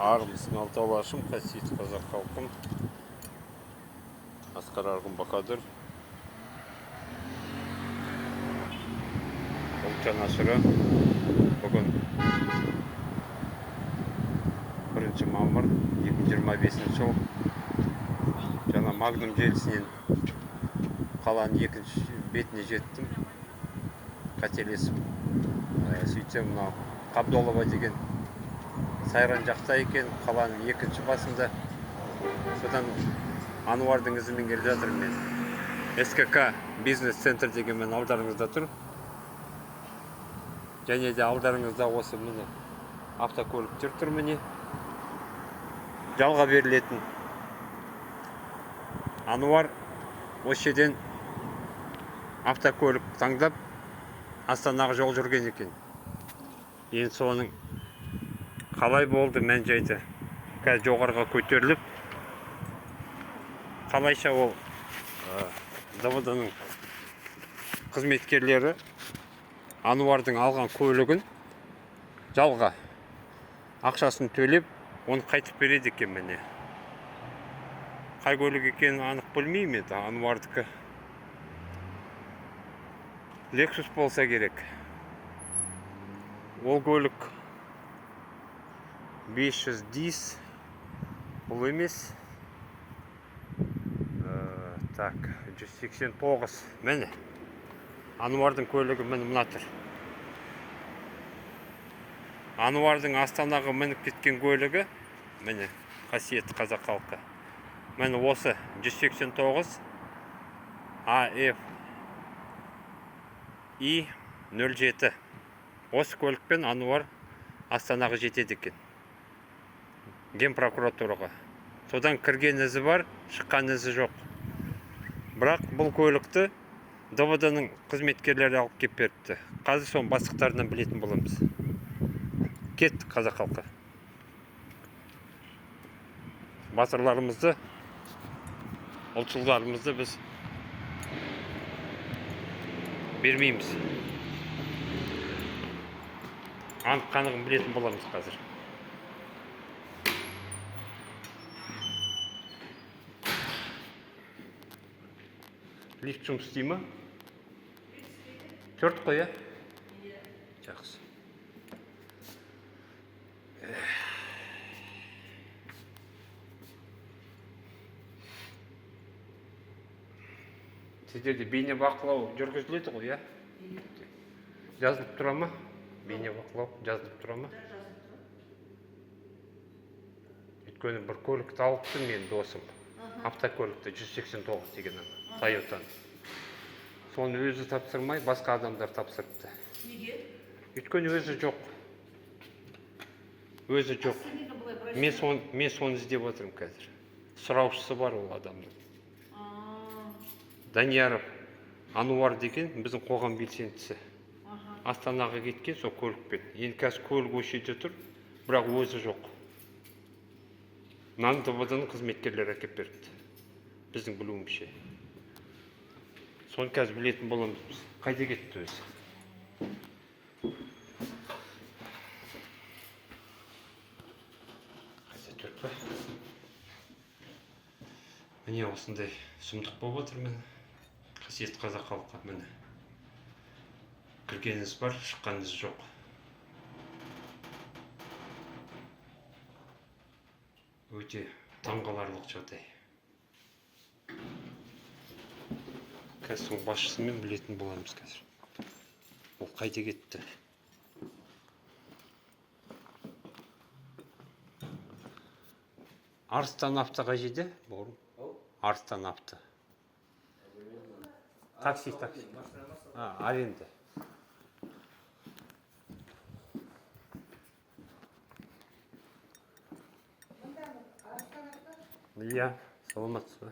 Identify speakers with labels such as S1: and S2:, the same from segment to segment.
S1: Армысың, алты алашым, қасиетті қазақ халқым. Асқар Арғын Бахадыр. Ұлт жанашыры. Бүгін 1 мамыр 2025 жыл. Жаңа Магнум желісінен қаланың екінші бетіне жеттім. Қателесіп. Сөйтсем мынау Қабдолова деген Сайран жақта екен, қаланың екінші басында. Содан Ануардың ізімен келе жатырмын мен. СКК бизнес центр деген мен алдарыңызда тұр. Және де алдарыңызда осы міне автокөліктер тұр міне. Жалға берілетін. Ануар осы жерден автокөлік таңдап Астанаға жол жүрген екен. Енді соның қалай болды мән жайды қазір жоғарыға көтеріліп қалайша ол ДВД-ның қызметкерлері Ануардың алған көлігін жалға ақшасын төлеп оны қайтып береді екен міне. Қай көлік екенін анық білмеймін енді, Ануардікі Lexus болса керек. Ол көлік 500 дис, бұл емес. Так, 189 міне. Ануардың көлігі міне мына тұр. Ануардың Астанаға мініп кеткен көлігі міне, қасиетті қазақ халқы. Міне осы 189 АФ И 07. Осы көлікпен Ануар Астанаға жетеді екен. Генпрокуратураға. Содан кірген ізі бар, шыққан ізі жоқ. Бірақ бұл көлікті ДВД-ның қызметкерлері алып кеп беріпті. Қазір соның бастықтарынан білетін боламыз. Кеттік, қазақ халқы. Батырларымызды, ұлтшылдарымызды біз бермейміз. Анық қанығын білетін боламыз қазір. Лифт жұмыс істей ма? 4 қой, иә? Жақсы. Сіздерде бейнебақылау жүргізіледі ғой, иә? Жазылып тұра ма? Бейнебақылау жазылып тұра ма? Өйткені бір көлікті алыпты мен досым. Автокөлікті 189 деген ана, Тойотаны. Соны өзі тапсырмай, басқа адамдар тапсырыпты.
S2: Неге?
S1: Өйткені өзі жоқ. Өзі жоқ. Мен соны іздеп отырмын қазір. Сұраушысы бар ол адамның. Данияров Ануар деген біздің қоғам белсендісі. Астанаға кеткен сол көлікпен. Енді қазір көлік осы жерде тұр, бірақ өзі жоқ. Мынаны ДВД-ның қызметкерлері әкеп беріпті. Біздің білуімізше. Соны қазір білетін боламыз біз. Қайда кетті өзі? Қайда тұр па? Міне осындай сұмдық болып отыр міне. Қасиетті қазақ халқы міне. Кірген із бар, шыққан із жоқ. Өте таңғаларлық жағдай. Қазір соның басшысымен білетін боламыз қазір. Ол қайда кетті? Арыстан авто қай жерде? Бауырым. Арыстан авто. Такси, такси. А, аренда. Иә, саламатсыз ба?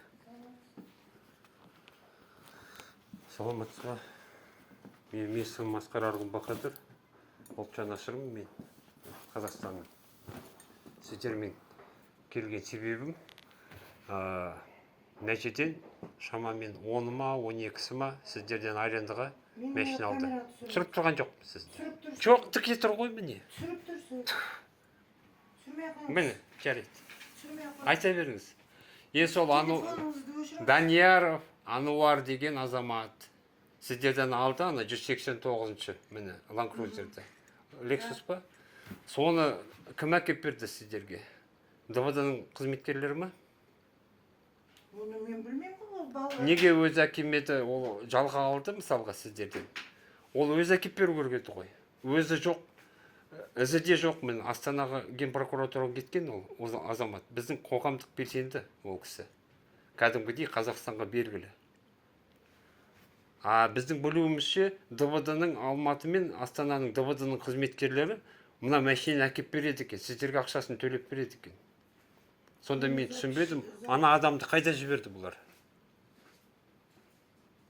S1: Саламатсыз ба? Менің есімім Асқар Арғын Бахадыр. Ұлт жанашырымын мен Қазақстанның. Сіздермен келген себебім, нәтижеден шамамен 10 ма, 12-сі ма сіздерден арендаға машина алды. Түсіріп тұрған жоқпын сізді.
S2: Түсіріп тұрсыз.
S1: Жоқ, тіке тұр ғой міне.
S2: Түсіріп тұрсыз. Түсірмей ақ қойыңыз.
S1: Міне, жарайды.
S2: Түсірмей ақ қойыңыз.
S1: Айта беріңіз. Е, сол
S2: Телефоныңызды өшіріңіз.
S1: Данияров Ануар деген азамат сіздерден алды ана 189-шы, міне, Land Cruiser'ді. Lexus па? Соны кім әкеп берді сіздерге? ДВД-ның қызметкерлері ма?
S2: Оны мен білмеймін ғой, ол балалар.
S1: Неге өзі әкелмеді? Ол жалға алды мысалға сіздерден. Ол өзі әкеп беру керек еді ғой. Өзі жоқ, ізі де жоқ. Міне, Астанаға генпрокуратураға кеткен ол азамат. Біздің қоғамдық белсенді ол кісі. Кәдімгідей Қазақстанға белгілі. А біздің білуімізше, ДВД-ның, Алматы мен Астананың ДВД-ның қызметкерлері мына машинаны әкеп береді екен, сіздерге ақшасын төлеп береді екен. Сонда мен түсінбедім, ана адамды қайда жіберді бұлар?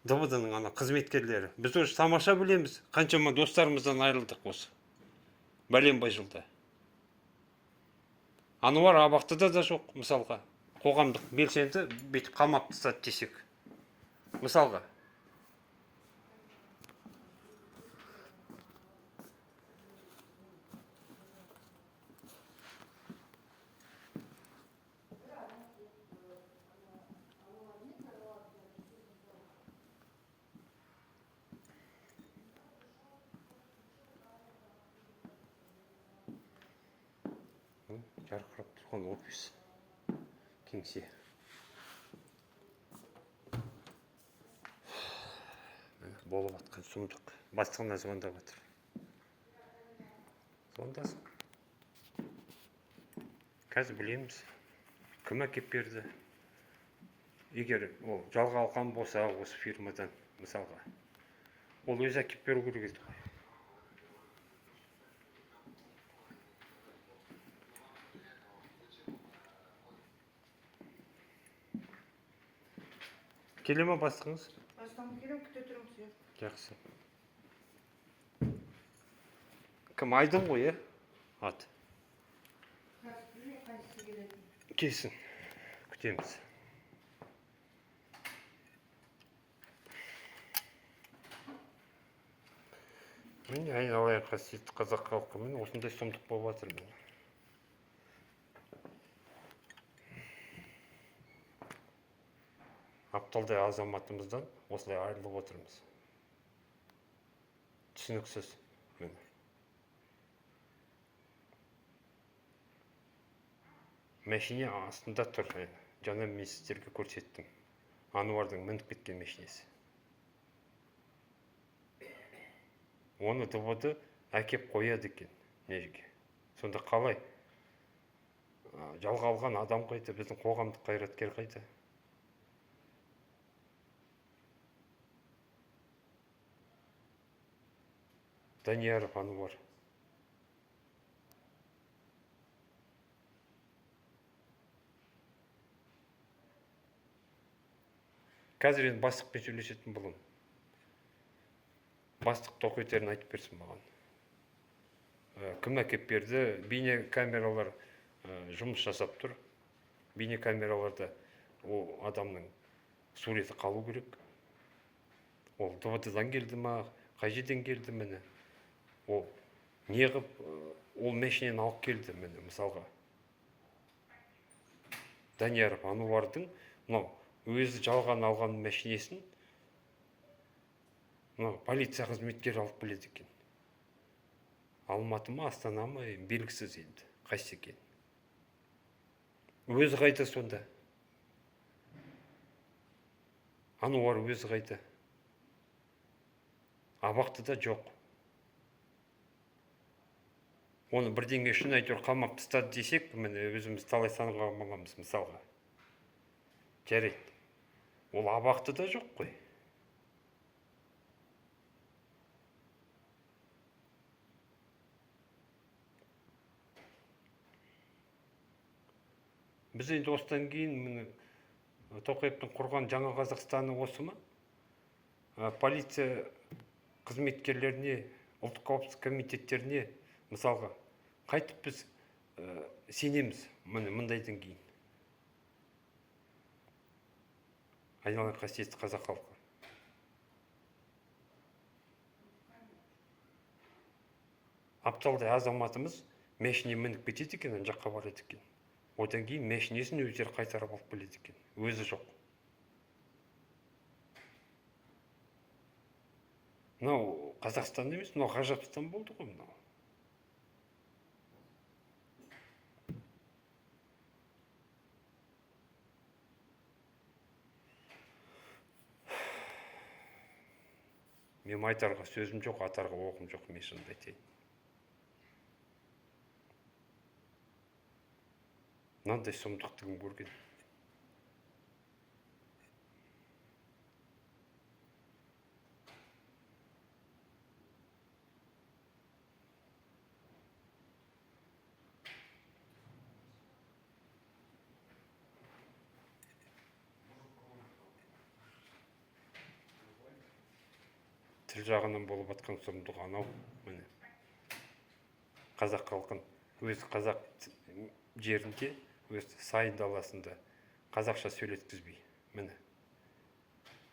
S1: ДВД-ның ана қызметкерлері. Біз уже тамаша білеміз, қаншама достарымыздан айырылдық осы бәленбай жылда. Ануар абақтыда да жоқ, мысалға. Қоғамдық белсенді бүйтіп қамап тастады десек. Мысалға. Жарқырап тұрған офис, кеңсе. Міне, болып жатқан сұмдық. Бастығына звондап жатыр. Звондасын. Қазір білеміз, кім әкеп берді. Егер ол жалға алған болса осы фирмадан, мысалға, ол өзі әкеп беру керек еді ғой. Келе ма бастығыңыз?
S2: Бастығым келем, күте тұрыңыз, иә.
S1: Жақсы. Кім, Айдын ғой, иә? Ат.
S2: Қазір білмеймін қайсысы келетінін.
S1: Келсін. Күтеміз. Міне, айналайын қасиетті қазақ халқы, міне осындай сұмдық болып жатыр міне. Апталдай азаматымыздан осылай айырылып отырмыз. Түсініксіз міне. Мәшине астында тұр. Жаңа мен сіздерге көрсеттім. Ануардың мініп кеткен мәшинесі. Оны ДВД әкеп қояды екен мына жерге. Сонда қалай? Жалға алған адам қайда, біздің қоғамдық қайраткер қайда? Данияров Ануар. Қазір енді бастықпен сөйлесетін боламын. Бастық тоқетерін айтып берсін маған. Кім әкеп берді? Бейнекамералар жұмыс жасап тұр. Бейнекамераларда ол адамның суреті қалу керек. Ол ДВД-дан келді ма, қай жерден келді міне? Ол неғып, ол мәшинені алып келді міне, мысалға. Данияров Ануардың мынау өзі жалған алған мәшинесін мынау полиция қызметкері алып келеді екен. Алматы ма, Астана ма, белгісіз енді, қайсы екен. Өзі қайда сонда? Ануар өзі қайда? Абақтыда жоқ. Оны бірдеңе үшін әйтеуір қамап тастады десек, міне өзіміз талай санға аламыз мысалға. Жарайды. Ол абақтыда жоқ қой. Біз енді осыдан кейін міне Тоқаевтың құрған жаңа Қазақстаны осы ма? Полиция қызметкерлеріне, ұлттық қауіпсіздік комитеттеріне мысалға қайтып біз сенеміз міне мындайдан кейін? Айналайын қасиетті қазақ халқы. Апталдай азаматымыз Мәшине мініп кетеді екен, ана жаққа барады екен. Одан кейін мәшинесін өздері қайтарып алып келеді екен, өзі жоқ. Мынау Қазақстан емес, мынау Ғажапстан болды ғой мынау. Мен айтарға сөзім жоқ, атарға оқым жоқ, мен шынымды айтайын. Мынандай сұмдықты кім көрген? Тіл жағынан болып атқан сұмдық анау, міне. Қазақ халқын өз қазақ жерінде, өз сайын даласында қазақша сөйлеткізбей, міне.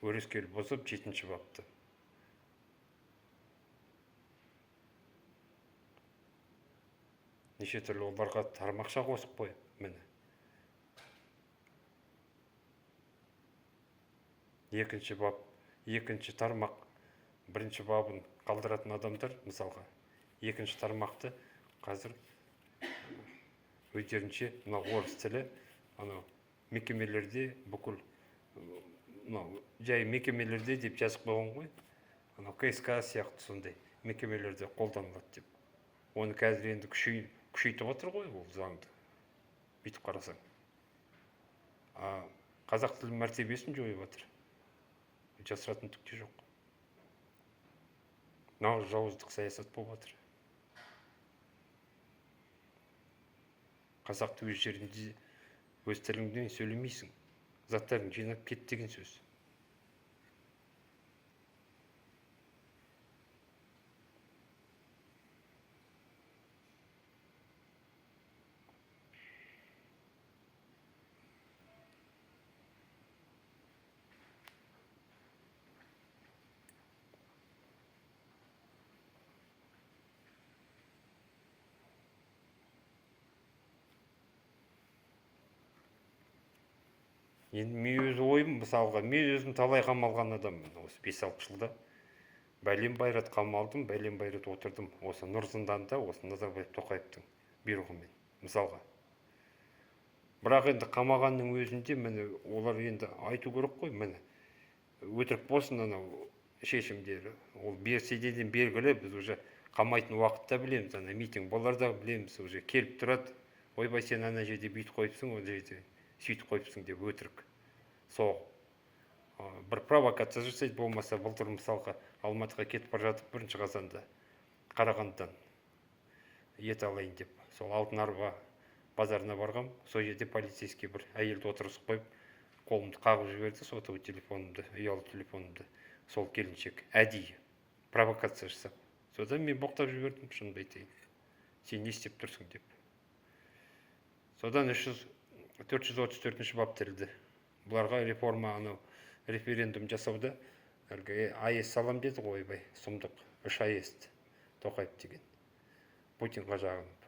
S1: Өрескел бұзып 7-ші бапты. Неше түрлі оларға тармақша қосып қойып, міне. 2-ші бап, 2-ші тармақ, 1-ші бабын қалдыратын адамдар, мысалға, 2-ші тармақты қазір өздерінше мына орыс тілі анау мекемелерде бүкіл мынау жай мекемелерде деп жазып қойған ғой, анау КСК сияқты сондай мекемелерде қолданылады деп. Оны қазір енді күшейтіп отыр ғой ол заңды, бүйтіп қарасаң. А қазақ тілінің мәртебесін жойып отыр. Жасыратын түк те жоқ. Мынау жауыздық саясат болып отыр. Қазақты өз жерінде, өз тіліңде сөйлемейсің, заттарын жинап кет деген сөз. Енді мен өз ойым, мысалға, мен өзім талай қамалған адаммын осы 5-6 жылда. Бәлем байрат қамалдым, бәлем байрат отырдым осы Нұр зынданда, осы Назарбаев Тоқаевтың бұйрығымен, мысалға. Бірақ енді қамағанның өзінде, міне, олар енді айту керек қой, міне, өтірік болсын анау шешімдері. Ол берсе де белгілі, біз уже қамайтын уақытта білеміз, ана митинг боларда білеміз, уже келіп тұрады. Ойбай, сен ана жерде бүйтіп қойыпсың, ол жерде сөйтіп қойыпсың деп өтірік соғып. Бір провокация жасайды, болмаса былтыр мысалға Алматыға кетіп бара жатып 1 қазанда Қарағандыдан ет алайын деп сол Алтын Арба базарына барғам, сол жерде полицейский бір әйелді отырғызып қойып қолымды қағып жіберді, сотовый телефонымды, ұялы телефонымды, сол келіншек әдейі провокация жасап. Содан мен боқтап жібердім, шынымды айтайын, сен не істеп тұрсың деп. Содан 434 бап тірілді. Бұларға реформа, анау референдум жасауда әлгі АЭС салам деді ғой, ойбай, сұмдық, 3 АЭС Тоқаев деген, Путинға жағынып.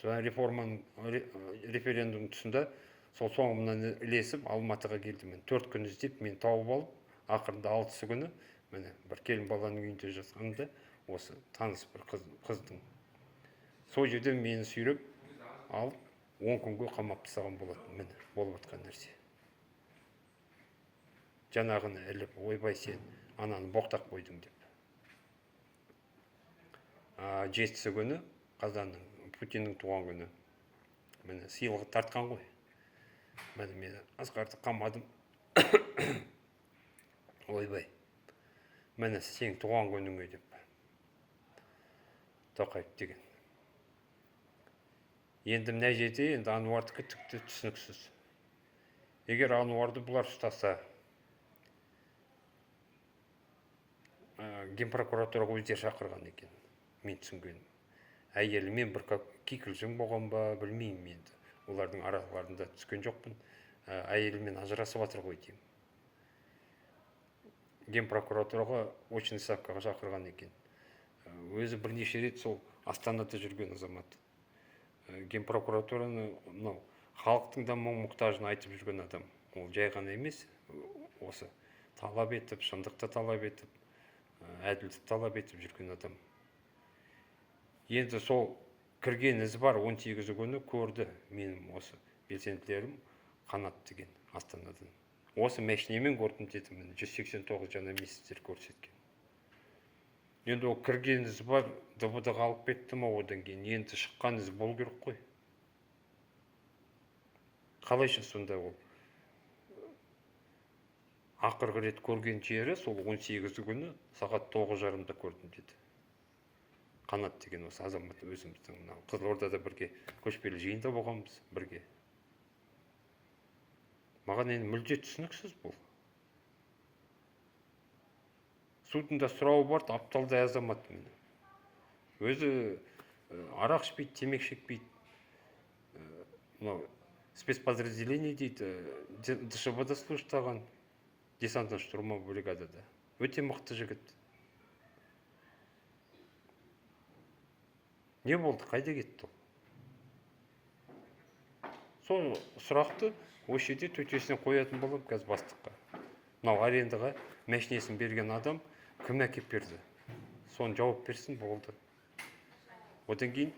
S1: Содан реформаның референдум тұсында сол соңымнан ілесіп Алматыға келдім мен. 4 күн іздеп мен тауып алып, ақырында 6-сы күні міне бір келін баланың үйінде жатқанда осы таныс бір қыздың сол жерден мені сүйреп алып 10 күнге қамап тастаған болатын. Міне болып жатқан нәрсе. Жаңағыны іліп, ойбай сен ананы боқтап қойдың деп. 7-сі күні қазанның, Путиннің туған күні. Міне сыйлығы тартқан ғой. Міне мен Асқарды қамадым. Ойбай. Міне сенің туған күніңе деп. Тоқаев деген. Енді мына жерде енді Ануардікі тіпті түсініксіз. Егер Ануарды бұлар ұстаса, генпрокуратураға өздері шақырған екен, мен түсінгенім. Әйелімен бір кикілжің болған ба, білмеймін енді. Олардың араларында түскен жоқпын. Әйелімен ажырасып жатыр ғой деймін. Генпрокуратураға очный ставкаға шақырған екен. Өзі бірнеше рет сол Астанада жүрген азамат. Генпрокуратураны, мынау халықтың да мұң-мұқтажын айтып жүрген адам. Ол жай ғана емес, осы талап етіп, шындықты талап етіп, әділдікті талап етіп жүрген адам. Енді сол кірген ізі бар 18 күні көрді менің осы белсенділерім Қанат деген Астанадан. Осы мәшинемен көрдім деді, міне 189 жаңа месяцтер көрсеткен. Енді ол кірген ізі бар ДВД-ға алып кетті ма, одан кейін енді шыққан із болу керек қой. Қалайша сонда ол? Ақырғы рет көрген жері сол 18 күні сағат 9:30-да көрдім деді. Қанат деген осы азамат өзіміздің мынау Қызылордада бірге көшпелі жиында болғанбыз бірге. Маған енді мүлде түсініксіз бұл. Судың да сұрауы бар, апталдай азамат міне. Өзі арақ ішпейді, темекі шекпейді. Мынау спецподразделение дейді, ДШБ-да службтаған, десантно-штурмовой бригадада. Өте мықты жігіт. Не болды, қайда кетті ол? Сол сұрақты осы жерде төтесіне қоятын боламын қазір бастыққа. Мынау арендаға мәшинесін берген адам кім әкеп берді? Соны жауап берсін, болды. Одан кейін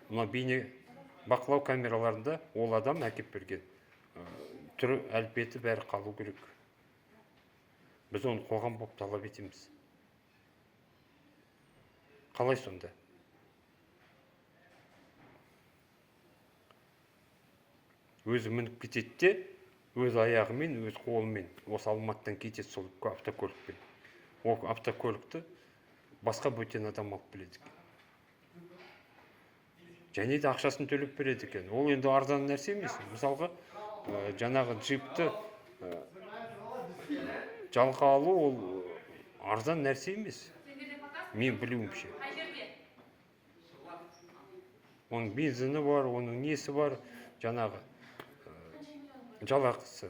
S1: мына бейне бақылау камераларында ол адам әкеп берген түрі, әлпеті бәрі қалу керек. Біз оны қоғам болып талап етеміз. Қалай сонда? Өзі мініп кетеді де, өз аяғымен, өз қолымен осы Алматыдан кетеді сол автокөлікпен. Ол автокөлікті басқа бөтен адам алып келеді екен. Және де ақшасын төлеп береді екен. Ол енді арзан нәрсе емес. Мысалға, жаңағы джипті жалға алу ол арзан нәрсе емес. Мен білуімше. Оның бензині бар, оның несі бар, жаңағы жалақысы.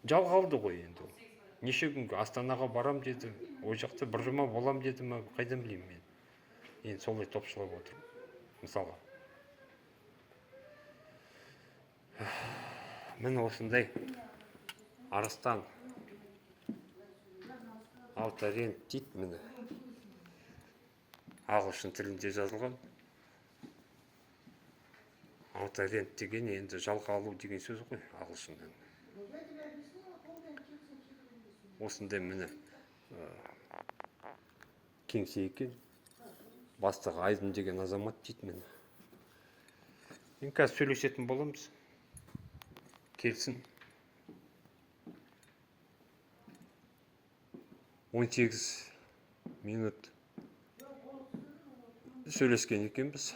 S1: Жалға алды ғой енді ол. Неше күнге Астанаға барам деді, ол жақта бір жұма болам деді ма, қайдан білеймін мен. Енді солай топшылап отырмын, мысалға. Міне осындай Арыстан Авторент дейді міне. Ағылшын тілінде жазылған. Авторент деген енді жалға алу деген сөз ғой ағылшыннан. Осындай міне кеңсе екен. Бастығы Айдын деген азамат дейді міне. Енді қазір сөйлесетін боламыз. Келсін. 18 минут сөйлескен екенбіз.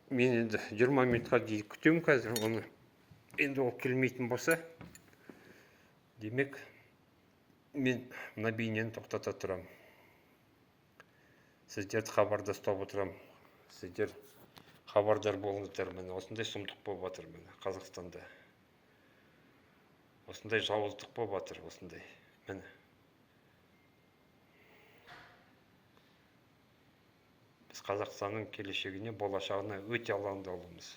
S1: Мен енді 20 минутқа дейін күтемін қазір оны. Енді ол келмейтін болса, демек мен мына бейнені тоқтата тұрамын. Сіздерді хабарда ұстап отырамын. Сіздер хабардар болыңыздар. Міне осындай сұмдық болып жатыр міне Қазақстанда. Осындай жауыздық болып жатыр, осындай. Міне. Біз Қазақстанның келешегіне, болашағына өте алаңдаулымыз.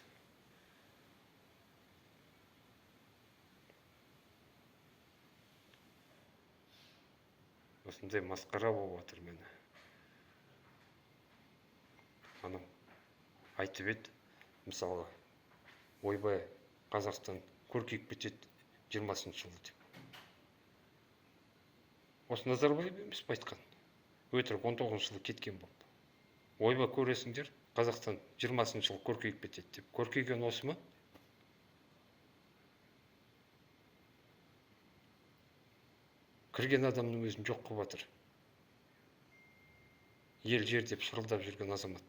S1: Осындай масқара болып жатыр міне. Анау айтып еді, мысалға, ойбай, Қазақстан көркейіп кетеді 20-шы жылы деп. Осы Назарбаев емес пе айтқан? Өтірік 19-шы жылы кеткен болып. Ойбай, көресіңдер, Қазақстан 20-шы жылы көркейіп кетеді деп. Көркейген осы ма? Кірген адамның өзін жоқ қылып жатыр. Ел жер деп шырылдап жүрген азамат.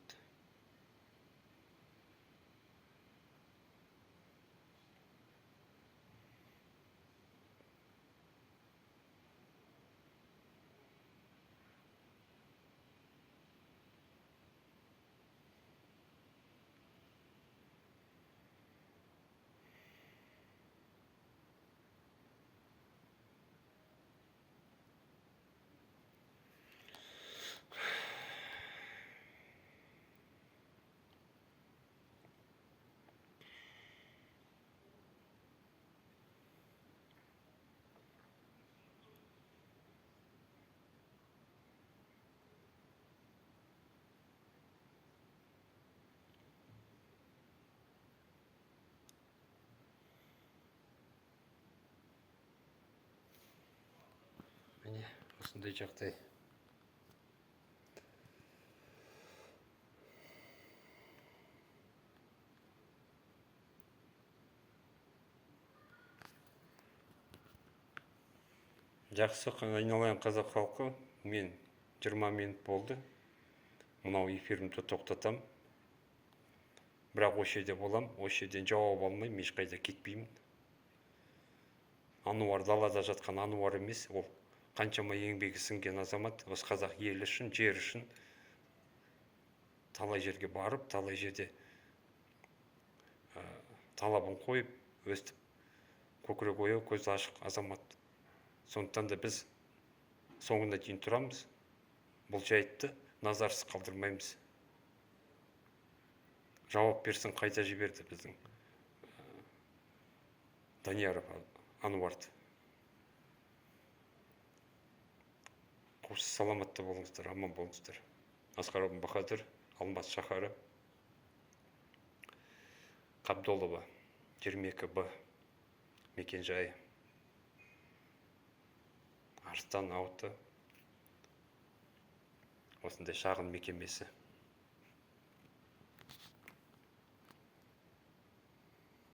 S1: Міне, осындай жағдай. Жақсы, айналайын қазақ халқы, мен 20 минут болды, мынау эфирімді тоқтатам. Бірақ осы жерде болам, осы жерден жауап алмай мен ешқайда кетпеймін. Ануар далада жатқан Ануар емес, ол қаншама еңбегі сіңген азамат. Осы қазақ елі үшін, жері үшін талай жерге барып, талай жерде талабын қойып, өстіп көкірек ояу, көзі ашық азамат. Сондықтан да біз соңына дейін тұрамыз, бұл жайтты назарсыз қалдырмаймыз. Жауап берсін, қайда жіберді біздің Данияров Ануарды. Қош, саламатта болыңыздар, аман болыңыздар. Асқар Бахадыр, Алматы шаһары, Қабдолова 22 Б мекенжайы, Арыстан Ауто осындай шағын мекемесі.